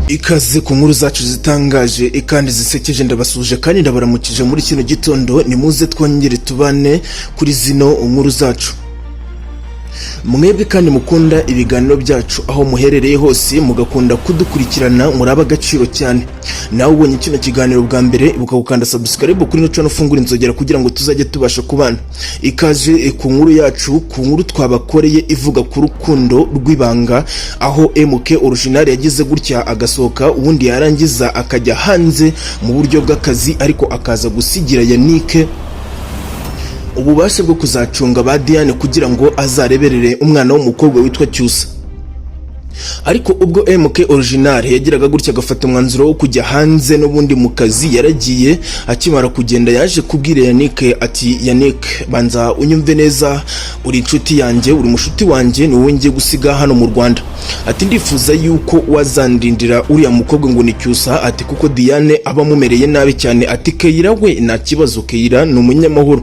Ikaze ku nkuru zacu zitangaje kandi zisekeje. Ndabasuhuje kandi ndabaramukije muri kino gitondo. Nimuze twongere tubane kuri zino nkuru zacu. Mwebwe kandi mukunda ibiganiro byacu, aho muherereye hose mugakunda kudukurikirana, muraba agaciro cyane. Nawe ubonye kino kiganiro bwa mbere, bukagukanda subscribe kuri ino channel, ufungura inzogera kugira ngo tuzajye tubasha kubana. Ikaze ku nkuru yacu, ku nkuru twabakoreye ivuga ku rukundo rw'ibanga, aho MK Original yagize gutya agasohoka, ubundi yarangiza akajya hanze mu buryo bw'akazi, ariko akaza gusigira Yannick ububasha bwo kuzacunga ba Diane kugira ngo azareberere umwana w'umukobwa witwa Cyusa. Ariko ubwo MK Original yagiraga gutya agafata umwanzuro wo kujya hanze n'ubundi mu kazi, yaragiye. Akimara kugenda, yaje kubwira Yannick ati: "Yannick, banza unyumve neza, uri inshuti yanjye, uri mushuti wanjye, ni wowe ngiye gusiga hano mu Rwanda." Ati: "Ndifuza yuko wazandindira uriya mukobwa ngo ni Cyusa." Ati: "Kuko Diane aba amumereye nabi cyane." Ati: "Keyira we nta kibazo, Keyira ni umunyamahoro,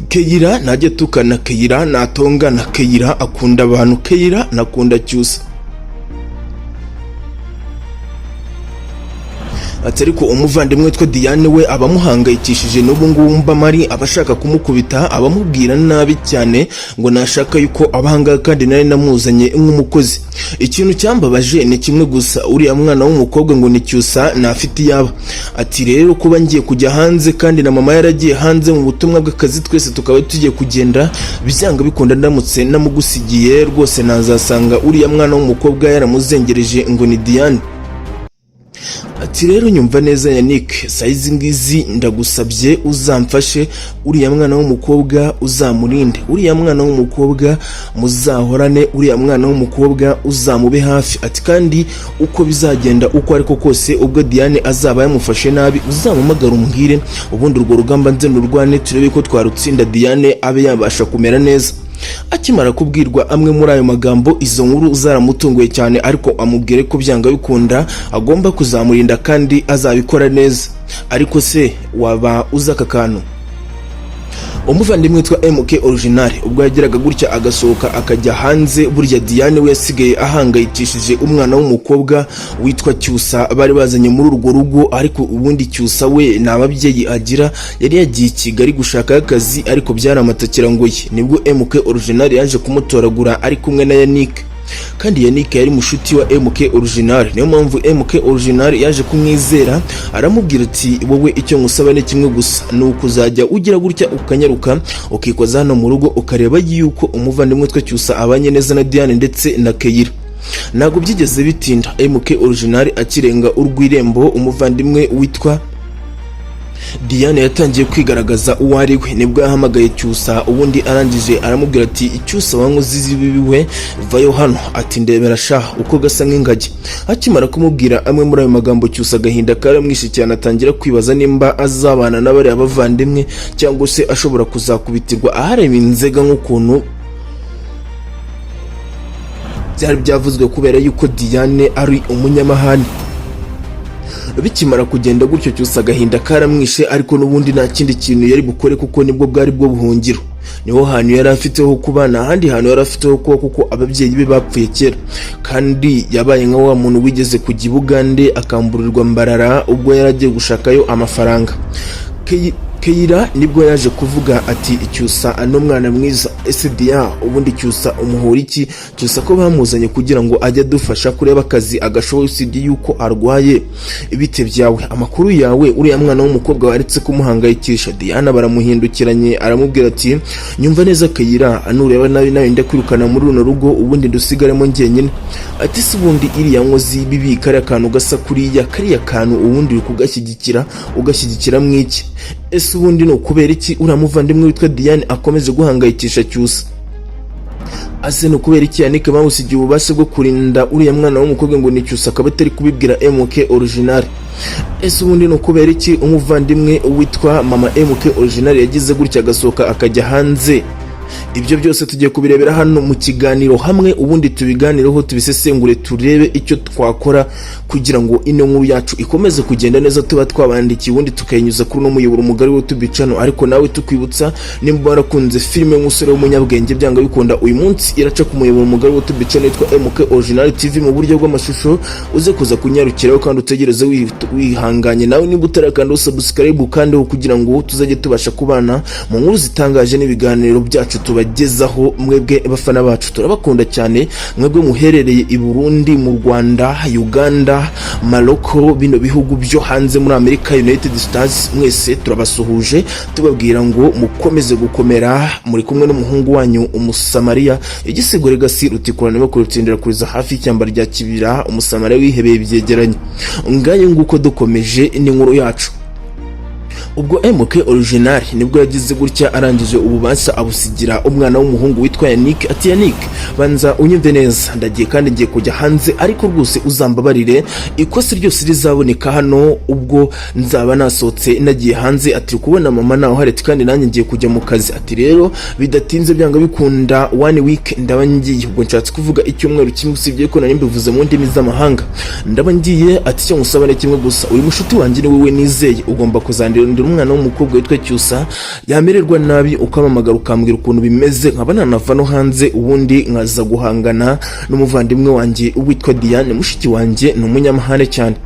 Keyira ntajya tukana, Keyira natongana, Keyira akunda abantu, Keyira nakunda Cyusa." Ati: "Ariko umuvandimwe witwa Diane we abamuhangayikishije n'ubu ngubu, mbamari aba ashaka kumukubita, abamubwira nabi cyane ngo nashaka yuko abahangaha, kandi nari namuzanye nk'umukozi. Ikintu cyambabaje ni kimwe gusa, uriya mwana w'umukobwa ngo ni Cyusa ntafite iyaba." Ati: "Rero kuba ngiye kujya hanze kandi na mama yaragiye hanze mu butumwa bw'akazi, twese tukaba tugiye kugenda, byanga bikunda ndamutse namugusigiye rwose nazasanga uriya mwana w'umukobwa yaramuzengereje ngo ni Diane." Ati: "Rero nyumva neza Yannick, sayizi ngizi ndagusabye uzamfashe, uriya mwana w'umukobwa uzamurinde, uriya mwana w'umukobwa muzahorane, uriya mwana w'umukobwa uzamube hafi." Ati: "Kandi uko bizagenda uko ariko kose, ubwo Diane azaba yamufashe nabi, uzamuhamagara umbwire, ubundi urwo rugamba nze nurwane turebe ko twarutsinda, Diane abe yabasha kumera neza." Akimara kubwirwa amwe muri ayo magambo, izo nkuru zaramutunguye cyane, ariko amubwire ko byanga bikunda agomba kuzamurinda kandi azabikora neza. Ariko se waba uzi aka kantu? Umuvandimwe witwa MK Original, ubwo yageraga gutya agasohoka akajya hanze, burya Diane we yasigaye ahangayikishije umwana w'umukobwa witwa Cyusa bari bazanye muri urwo rugo. Ariko ubundi Cyusa we nta babyeyi agira, yari yagiye i Kigali gushaka akazi, ariko byaramatakira ngo ye. Nibwo MK Original yaje kumutoragura ari kumwe na Yannick, kandi Yannick yari mushuti wa MK Original. Niyo mpamvu MK Original yaje kumwizera, aramubwira ati: "Wowe icyo ngusaba ni kimwe gusa, ni ukuzajya ugira gutya ukanyaruka ukikoza hano mu rugo, ukareba yuko umuvandimwe witwa Cyusa abanye neza na Diane ndetse na Keyira." Ntabwo byigeze bitinda, MK Original akirenga urw'irembo, umuvandimwe witwa Diane yatangiye kwigaragaza uwo ari we. Nibwo yahamagaye Cyusa, ubundi arangije aramubwira ati: "Cyusa, wankoze ibibi we, vayo hano." Ati: "Ndebera sha uko gasa nk'ingagi." Akimara kumubwira amwe muri ayo magambo, Cyusa agahinda karamwishe cyane, atangira kwibaza nimba azabana n'abariya bavandimwe cyangwa se ashobora kuzakubitirwa ahareba inzega, nk'ukuntu byari byavuzwe, kubera yuko Diane ari umunyamahane. Bikimara kugenda gutyo, Cyusa agahinda karamwishe, ariko n'ubundi nta kindi kintu yari bukore, kuko nibwo bwari bwo buhungiro, niho hantu yari afite ho kuba, nta handi hantu yari afite ho kuba, kuko ababyeyi be bapfuye kera. Kandi yabaye nka wa muntu wigeze kujya i Bugande akamburirwa Mbarara ubwo yari agiye gushakayo amafaranga. Keyira nibwo yaje kuvuga ati: "Cyusa n'umwana mwiza. Ese Dia, ubundi Cyusa umuhura iki? Cyusa ko bamuzanye kugira ngo ajye adufasha kureba akazi agashoboye, usibye yuko arwaye, ibite byawe, amakuru yawe? Uriya mwana w'umukobwa waretse kumuhangayikisha?" Diana baramuhindukiranye, aramubwira ati: "Nyumva neza Keyira, nureba nabi nawe ndakwirukana muri runo rugo, ubundi ndusigaremo njyenyine." Ati: "Si ubundi iriya nkozi y'ibibi, kariya kantu gasa kuriya, kariya kantu ubundi uri kugashyigikira, ugashyigikira mwiki? Ese ubundi ni ukubera iki uriya muvandimwe witwa Diane akomeje guhangayikisha Cyusa? Ase ni ukubera iki Yannick bamusigiye ububasha bwo kurinda uriya mwana w'umukobwa ngo ni Cyusa, akaba atari kubibwira MK Original? Ese ubundi ni ukubera iki umuvandimwe witwa mama MK Original yagize gutya agasohoka akajya hanze?" Ibyo byose tugiye kubirebera hano mu kiganiro hamwe, ubundi tubiganireho, tubisesengure, turebe icyo twakora kugira ngo ino nkuru yacu ikomeze kugenda neza. Tuba twabandikiye, ubundi tukayinyuza kuri uno muyoboro mugari wo tubicano. Ariko nawe tukwibutsa, nimba warakunze filime nk'umusore w'umunyabwenge, byanga bikunda uyu munsi iraca ku muyoboro mugari wo tubicano yitwa MK Original TV mu buryo bw'amashusho. Uze kuza kunyarukiraho kandi utegereze wihanganye. Nawe niba utarakanda subscribe, kandi kugira ngo tuzajye tubasha kubana mu nkuru zitangaje n'ibiganiro byacu tubagezaho. Mwebwe bafana bacu, turabakunda cyane, mwebwe muherereye i Burundi, mu Rwanda, Uganda, Maroko, bino bihugu byo hanze, muri Amerika, United States, mwese turabasuhuje, tubabwira ngo mukomeze gukomera. Muri kumwe n'umuhungu wanyu Umusamariya, igisigo regasi rutikurana bakurutindira kuriza hafi y'ishyamba rya Kibira, Umusamariya wihebeye ibyegeranyo. Ngayo nguko, dukomeje n'inkuru yacu. Ubwo MK Original nibwo yagize gutya, arangije ububasha abusigira umwana w'umuhungu witwa Yannick. Ati: "Yannick, banza unyumve neza, ndagiye kandi ngiye kujya hanze, ariko rwose uzambabarire ikosa ryose rizaboneka hano ubwo nzaba nasohotse nagiye hanze." Ati: "Kubona mama nawe uhari," ati, "kandi nanjye ngiye kujya mu kazi." Ati: "Rero bidatinze, byanga bikunda one week ndaba ngiye." Ubwo nshatse kuvuga icyumweru kimwe, usibye ko nari mbivuze mu ndimi z'amahanga. "Ndaba ngiye." Ati: "Icyo ngusaba ni kimwe gusa, uri mushuti wanjye, ni wowe nizeye, ugomba kuzandindira umwana w'umukobwa witwa Cyusa. Yamererwa nabi ukamamagara, ukambwira ukuntu bimeze, nkaba nanava no hanze, ubundi nkaza guhangana n'umuvandimwe wanjye witwa Diane. Mushiki wanjye ni umunyamahane cyane."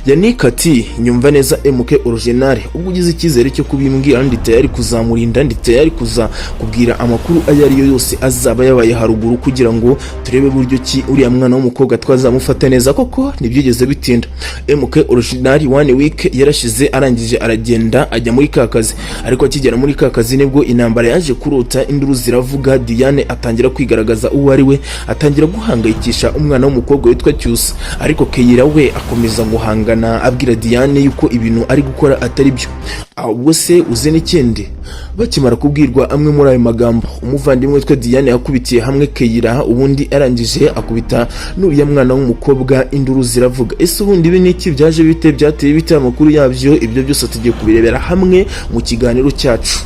Yannick ati: "Nyumva neza, MK Original, ubwo ugize icyizere cyo kubimbwira, ndi tayari kuzamurinda, ndi tayari kuza kubwira amakuru ayo ari yo yose azaba yabaye haruguru, kugira ngo turebe buryo ki uriya mwana w'umukobwa twazamufata neza." Koko ntibyigeze bitinda, MK Original one week yarashize, arangije aragenda ajya muri ka kazi. Ariko akigera muri ka kazi nibwo intambara yaje kurota, induru ziravuga, Diane atangira kwigaragaza uwo ari we, atangira guhangayikisha umwana w'umukobwa witwa Cyusa. Ariko Keyira we akomeza guhangana, abwira Diane yuko ibintu ari gukora atari byo. Ahubwo se uzi n'ikindi? Bakimara kubwirwa amwe muri ayo magambo, umuvandimwe witwa Diane yakubitiye hamwe Keyira, ubundi arangije akubita n'uriya mwana w'umukobwa, induru ziravuga. Ese ubundi ibi niki? Byaje bite? Byateye bite? Amakuru yabyo, ibyo byose tugiye kubirebera hamwe mu kiganiro cyacu.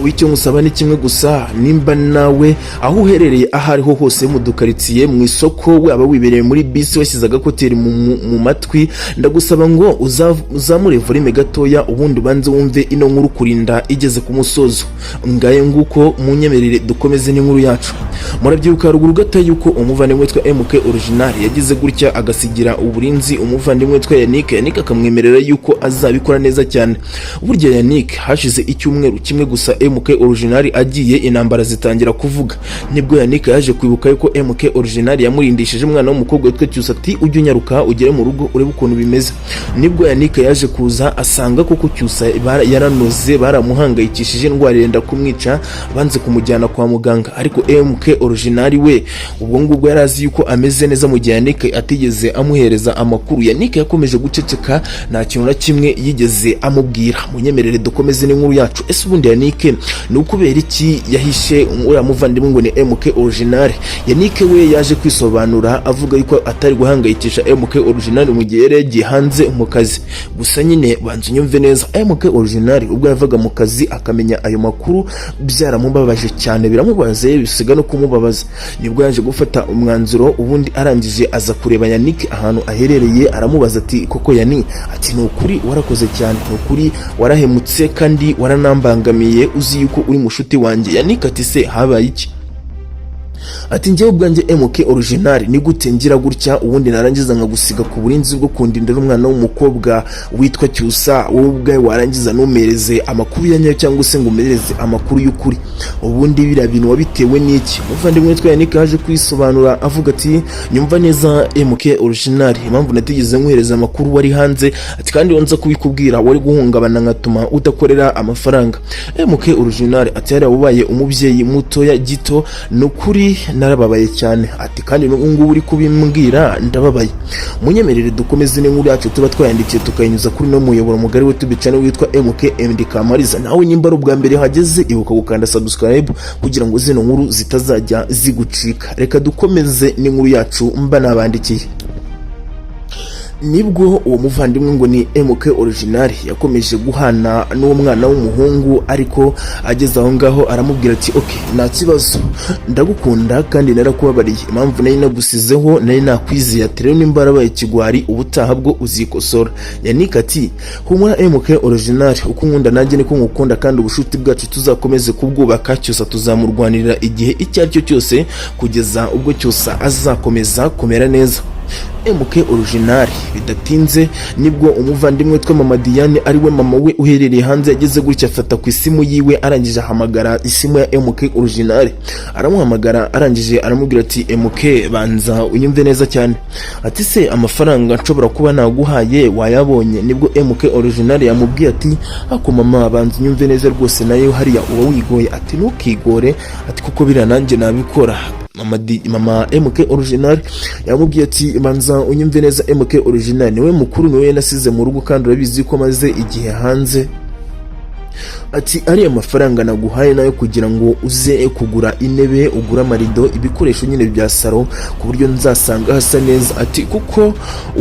Icyo ngusaba ni kimwe gusa, nimba nawe aho uherereye aho ariho hose, mu dukaritsiye, mu isoko, waba wibereye muri bisi, washyize agakoteri mu matwi, ndagusaba ngo uzamure volume gatoya, ubundi ubanze wumve ino nkuru kurinda igeze ku musozo. Ngaye nguko, munyemerere dukomeze n'inkuru yacu. Murabyibuka haruguru gato yuko umuvandimwe witwa MK Original yagize gutya agasigira uburinzi umuvandimwe witwa Yannick, Yannick akamwemerera yuko azabikora neza cyane. Burya Yannick, hashize icyumweru kimwe gusa MK Original agiye, intambara zitangira kuvuga. Nibwo Yannick yaje kwibuka yuko MK Original yamurindishije umwana w'umukobwa witwa Cyusa, ati: "Ujye unyaruka ugere mu rugo urebe ukuntu bimeze." Nibwo Yannick yaje kuza asanga koko Cyusa yaranoze, baramuhangayikishije, indwara yenda kumwica, banze kumujyana kwa muganga. Ariko MK Original we ubwo ngubwo yari azi yuko ameze neza, mu gihe Yannick atigeze amuhereza amakuru. Yannick yakomeje guceceka, nta kintu na kimwe yigeze amubwira. Munyemerere dukomeze n'inkuru yacu. Ese ubundi Yannick ni ukubera iki yahishe uriya muvandimwe ngo ni MK Original? Yannick we yaje kwisobanura, avuga yuko atari guhangayikisha MK Original mu gihe yari yagiye hanze mu kazi. Gusa nyine banza unyumve neza, MK Original ubwo yavaga mu kazi akamenya ayo makuru, byaramubabaje cyane, biramubaza, bisiga no kumubabaza. Nibwo yaje gufata umwanzuro, ubundi arangije aza kureba Yannick ahantu aherereye, aramubaza ati: "Koko Yani," ati, "ni ukuri warakoze cyane, ni ukuri warahemutse kandi waranambangamiye, uzi yuko uri mushuti wanjye." Yannick ati: "Se habaye iki?" Ati: "Njyewe ubwanjye MK Original, ni gute ngira gutya, ubundi narangiza nkagusiga ku burinzi bwo kundindira umwana w'umukobwa witwa Cyusa, wowe ubwawe warangiza ntumereze amakuru ya nyayo cyangwa se ngo umereze amakuru y'ukuri? Ubundi biriya bintu wabitewe n'iki?" Umuvandimwe witwa Yannick yaje kwisobanura, avuga ati: "Nyumva neza, MK Original, impamvu natigeze nkuhereza amakuru wari hanze," ati, "kandi iyo nza kubikubwira wari guhungabana nkatuma udakorera amafaranga." MK Original ati: "Hariya ubaye umubyeyi mutoya gito, ni ukuri narababaye cyane," ati, "kandi n'ubu ngubu uri kubimbwira ndababaye." Munyemerere dukomeze n'inkuru yacu tuba twayandikiye, tukayinyuza kuri no muyoboro mugari we tubicane witwa MKMD Kamariza. Nawe nimba ari ubwa mbere hageze, ibuka gukanda subscribe kugira ngo zino nkuru zitazajya zigucika. Reka dukomeze n'inkuru yacu mba nabandikiye. Nibwo uwo muvandimwe ngo ni MK Original yakomeje guhana n'uwo mwana w'umuhungu, ariko ageze aho ngaho aramubwira ati: "Ok, nta kibazo, ndagukunda kandi narakubabariye. Impamvu nari nagusizeho, nari nakwizeye." Ati: "Rero nimba warabaye ikigwari, ubutaha bwo uzikosora." Yannick ati: "Humura MK Original, uko unkunda nanjye niko nkukunda, kandi ubushuti bwacu tuzakomeze kubwubaka. Cyusa tuzamurwanirira igihe icyo ari cyo cyose kugeza ubwo Cyusa azakomeza kumera neza." MK Original bidatinze nibwo umuvandimwe witwa Mama Diane, ari we mama we uherereye hanze, yageze gutya afata ku isimu yiwe, arangije ahamagara isimu ya MK Original. Aramuhamagara, arangije aramubwira ati: "MK, banza unyumve neza cyane." Ati: "Se amafaranga nshobora kuba naguhaye wayabonye?" Nibwo MK Original yamubwiye ati: "Ako mama, banza unyumve neza rwose, nayo hariya uba wigoye." Ati: "Ntukigore," ati, "kuko biriya nanjye nabikora." Mama MK Original yamubwiye ati: "Banza unyumve neza MK Original, niwe mukuru, niwe nasize mu rugo, kandi urabizi ko maze igihe hanze." Ati: "Ariya mafaranga naguhaye nayo kugira ngo uze kugura intebe, ugure amarido, ibikoresho nyine bya salo, ku buryo nzasanga hasa neza." Ati: "Kuko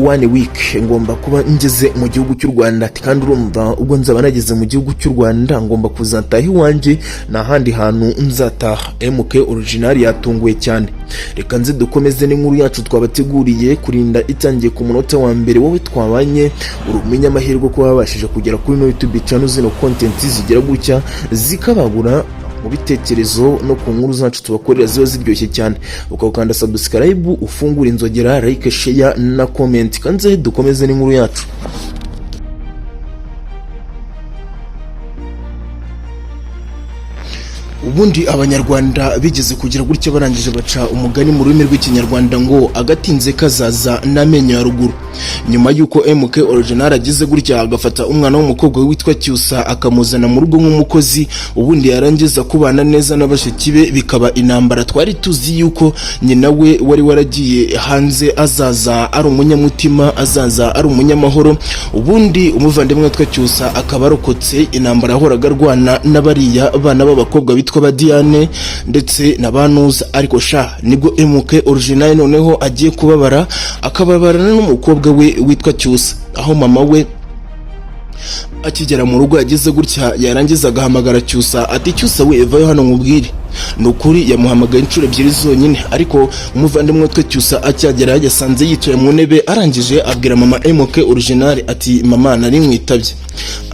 one week ngomba kuba ngeze mu gihugu cy'u Rwanda." Ati: "Kandi urumva ubwo nzaba nageze mu gihugu cy'u Rwanda, ngomba kuzataha iwanjye, nta handi hantu nzataha." MK Original yatunguwe cyane. Reka nze dukomeze n'inkuru yacu twabateguriye kurinda itangiye ku munota wa mbere. Wowe twabanye, uri umunyamahirwe ko wabashije kugera kuri no YouTube channel. Zino content zigira gutya zikabagura mu bitekerezo no ku nkuru zacu tubakorera ziba ziryoshye cyane, ukawukanda subscribe, ufungura inzogera, like, share na comment. Kanze dukomeze n'inkuru yacu. Ubundi Abanyarwanda bigeze kugira gutya, barangije baca umugani mu rurimi rw'Ikinyarwanda ngo agatinze kazaza n'amenyo ya ruguru. Nyuma y'uko MK Original agize gutya agafata umwana w'umukobwa witwa Cyusa akamuzana mu rugo nk'umukozi, ubundi yarangiza kubana neza na bashiki be bikaba intambara, twari tuzi yuko nyina we wari waragiye hanze azaza ari umunyamutima, azaza ari umunyamahoro, ubundi umuvandimwe witwa Cyusa akaba arokotse intambara yahoraga arwana n'abariya bana b'abakobwa bitwa ba Diane ndetse na Banuza. Ariko sha, nibwo MK Original noneho agiye kubabara, akababarana n'umukobwa we witwa Cyusa, aho mama we akigera mu rugo yagize gutya yarangiza agahamagara Cyusa ati: "Cyusa we, vayo hano nkubwire." Ni ukuri yamuhamagaye inshuro ebyiri zonyine, ariko umuvandimwe witwa Cyusa akihagera yasanze yicaye mu ntebe, arangije abwira mama MK Original ati: "Mama, nari mwitabye."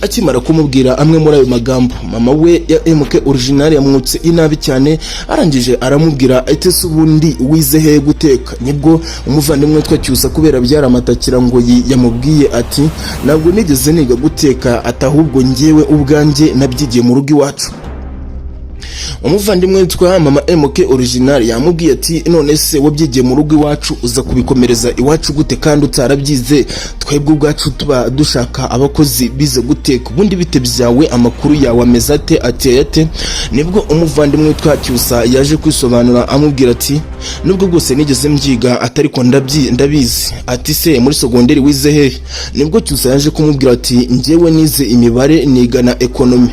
Akimara kumubwira amwe muri ayo magambo, mama we ya MK Original yamwutse inabi cyane, arangije aramubwira ati: "Se ubundi wize he guteka?" Nibwo umuvandimwe witwa Cyusa, kubera byaramatakira ngo yamubwiye ati: "Ntabwo nigeze niga guteka," ati, "ahubwo njyewe ubwanjye nabyigiye mu rugo iwacu." Umuvandimwe witwa mama MK Original yamubwiye ati: "None se wabyigiye mu rugo iwacu, uza kubikomereza iwacu gute kandi utarabyize? Twebwe ubwacu tuba dushaka abakozi bize guteka. Ubundi bite byawe, amakuru yawe ameze ate, ateye ate?" Nibwo umuvandimwe witwa Cyusa yaje kwisobanura amubwira ati: "Nubwo bwose nigeze mbyiga, atariko ndabizi." Ati: "Se muri sogonderi wize hehe?" Nibwo Cyusa yaje kumubwira ati: "Njyewe nize imibare, niga na economy."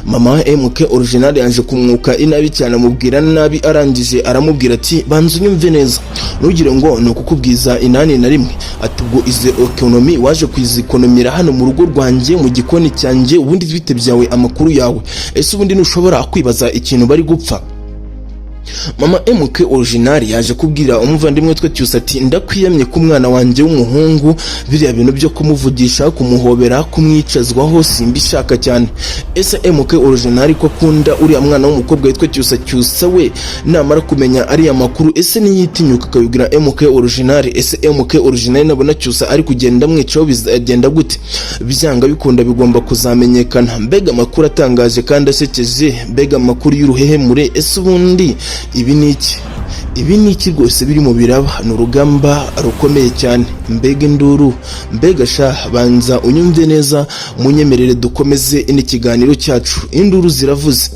Mama wa MK Original yaje kumwuka inabi cyane, amubwira nabi, arangije aramubwira ati: "Banza unyumve neza, ntugire ngo ni ukukubwiza inani na rimwe." Ati: "Ubwo ize economy waje kuzikonomera hano mu rugo rwanjye, mu gikoni cyanjye? Ubundi bite byawe, amakuru yawe? Ese ubundi ntushobora kwibaza ikintu bari gupfa?" Mama MK Original yaje kubwira umuvandimwe witwa Cyusa ati: "Ndakwiyamye ku mwana wanjye w'umuhungu, biriya bintu byo kumuvugisha, kumuhobera, kumwicazwaho simbishaka cyane. Ese MK Original ko akunda uriya mwana w'umukobwa witwa Cyusa, Cyusa we namara kumenya ariya makuru, ese niyitinyuka akabibwira MK Original? Ese MK Original nabona Cyusa ari kugenda amwicaho bizagenda gute? Byanga bikunda bigomba kuzamenyekana. Mbega amakuru atangaje kandi asekeje, mbega amakuru y'uruhehemure! Ese ubundi ibi ni iki? Ibi ni iki rwose biri mu biraba? Ni urugamba rukomeye cyane, mbega induru, mbega sha!" Banza unyumve neza, munyemerere dukomeze n'ikiganiro cyacu. Induru ziravuze.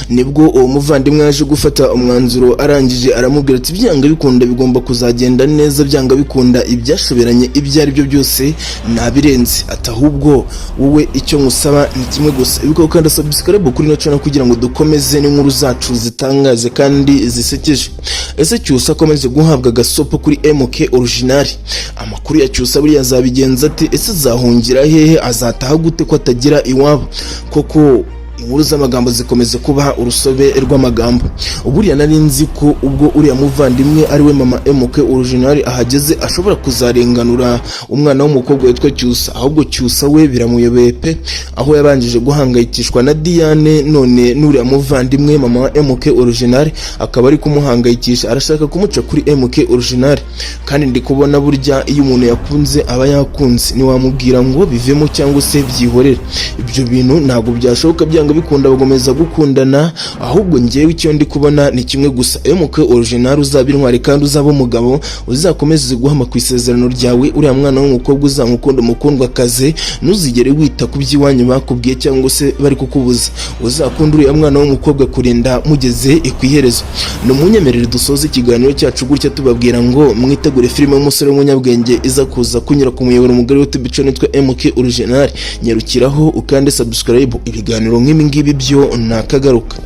Nibwo uwo muvandimwe yaje gufata umwanzuro, arangije aramubwira ati: "Byanga bikunda bigomba kuzagenda neza, byanga bikunda ibyashoberanye ibyo ari byo byose nabirenze." Ati: "Ahubwo wowe icyo nkusaba ni kimwe gusa, ibuka gukanda subscribe kuri ino channel kugira ngo dukomeze n'inkuru zacu zitangaje kandi zisekeje." Ese Cyusa akomeje guhabwa agasopo kuri MK Original? Amakuru ya Cyusa buriya azabigenza ate? Ese azahungira hehe? Azataha gute ko atagira iwabo koko? Inkuru z'amagambo zikomeza kuba urusobe rw'amagambo. Buriya nari nzi ko ubwo uriya muvandimwe ari we mama MK Original ahageze ashobora kuzarenganura umwana w'umukobwa witwa Cyusa. Ahubwo Cyusa we biramuyobeye pe, aho yabanjije guhangayikishwa na Diane, none n'uriya muvandimwe mama wa MK Original akaba ari kumuhangayikisha, arashaka kumuca kuri MK Original. Kandi ndi kubona burya iyo umuntu yakunze aba yakunze, ntiwamubwira ngo bivemo cyangwa se byihorere. Ibyo bintu ntabwo byashoboka. Byanga bikunda bagomeza gukundana. Ahubwo ngewe icyo ndi kubona ni kimwe gusa: MK Original, uzaba intwari kandi uzaba umugabo, uzakomeze guhama ku isezerano ryawe. Uriya mwana w'umukobwa uzamukunda umukundwa akaze, ntuzigere wita ku by'iwanyu bakubwiye cyangwa se bari kukubuza. Uzakunda uriya mwana w'umukobwa kurinda mugeze ku iherezo. Ni umunyemerere dusoza ikiganiro cyacu gutya, tubabwira ngo mwitegure filime y'umusore w'umunyabwenge iza kuza kunyura ku muyoboro mugari wa YouTube channel witwa MK Original. Nyarukiraho ukande subscribe. Ibiganiro nk'ibi ngibi byo nakagaruka.